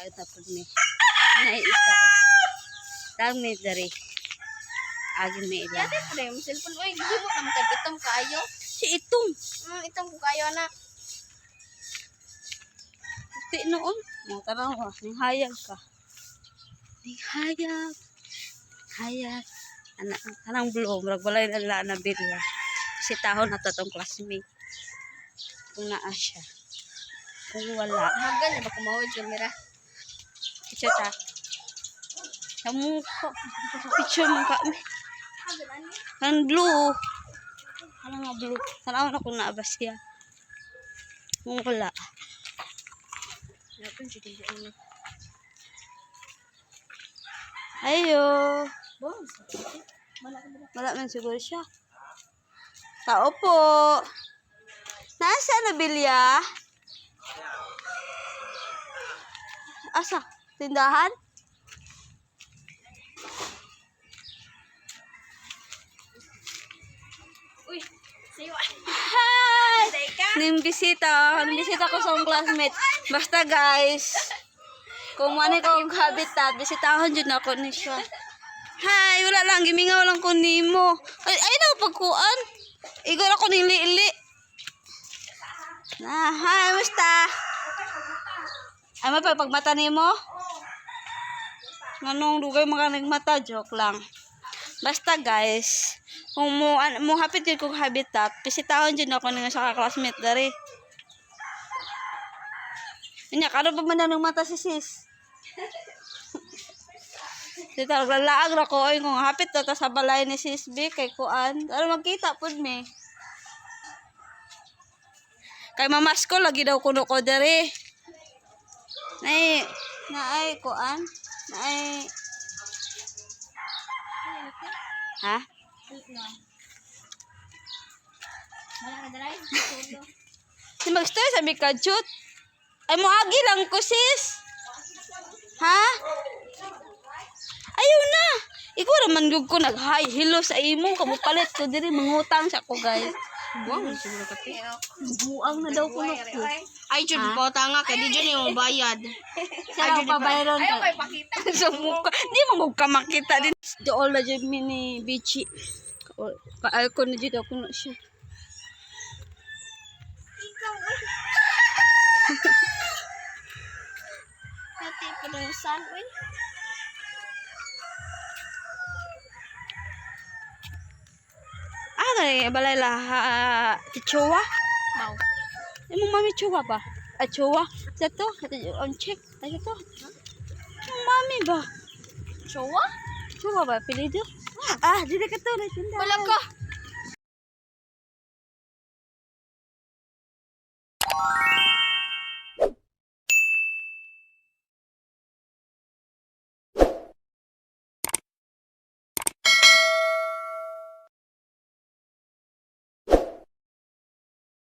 Magkaon na pud mi. Naiisa. Tang mi diri. Agi mi ila. Yate pa rin, cellphone. Uy, hindi mo naman kag itom kaayo. Si itong. Itom ko kaayo na. Puti noon. Mga tanaw ha. Ning hayag ka. Ning hayag. Hayag. Ana, anang blue. Murag walay na la na bilya. Si tahon na to tong classmate. Kung naa siya. Kung wala. Hagal na ba kumawid camera? Picture ta. Sa mukha. Picture mo ka. Hagal ani. Ang blue. Ano nga blue? Tanaw na kung naabas siya. Kung wala. Lapin jud ano. Ayo. Boss. Wala ka ba? Wala man siguro siya. Tao po. Nasa na bilya? Asa? Tindahan? Uy, sayo. Hi! Teka. Ning bisita. Ning bisita ko sa akong classmate. Basta guys, kung ano ko ang habitat, bisitahon jud nako ni siya. Hi, wala lang gimingaw lang ko nimo. Ay, ay na pagkuan. Igor ako ning liili. Na, hi, musta? Ay, may pagmata nimo? Nganong dugay mga nagmata, joke lang. Basta guys, kung mo an, mo hapit jud kong habitat, bisitahon jud ako nga sa classmate dari. Nya karon pa man na mata si sis. Dito lalaag ra ko oy kung hapit na ta sa balay ni sis B kay kuan. Aron magkita pud mi. Kay mamasko lagi daw kuno ko diri. Nay, naay kuan, naay. Ha? Wala ka dala. Solo. Si magstoy sa Mikachut. Ay moagi lang ko sis. Ha? Ayaw na. Ikaw raman gud ko nag-hi hello sa imo kamo palit ko diri mangutang sa ko guys. Buang siguro ka te. Buang na daw ko ko. Ay jud po tanga kay di jud yung bayad. Sa pabayron ka. Ayaw kay pakita. Sa mukha. Di mo ka makita din. Dool na jud mi ni Bichi. Ka-alko na jud ako na siya. Ikaw uy. Ate pinusan uy. Ah, gani balay la tichowa. Mau. Imong mami chuwa ba? Ah, chuwa. Sa to, on check. Ay, to. Imong mami ba? Chowa? Chuwa ba? Pilido? Ah, dili ka to. Nagtinda. Wala ka.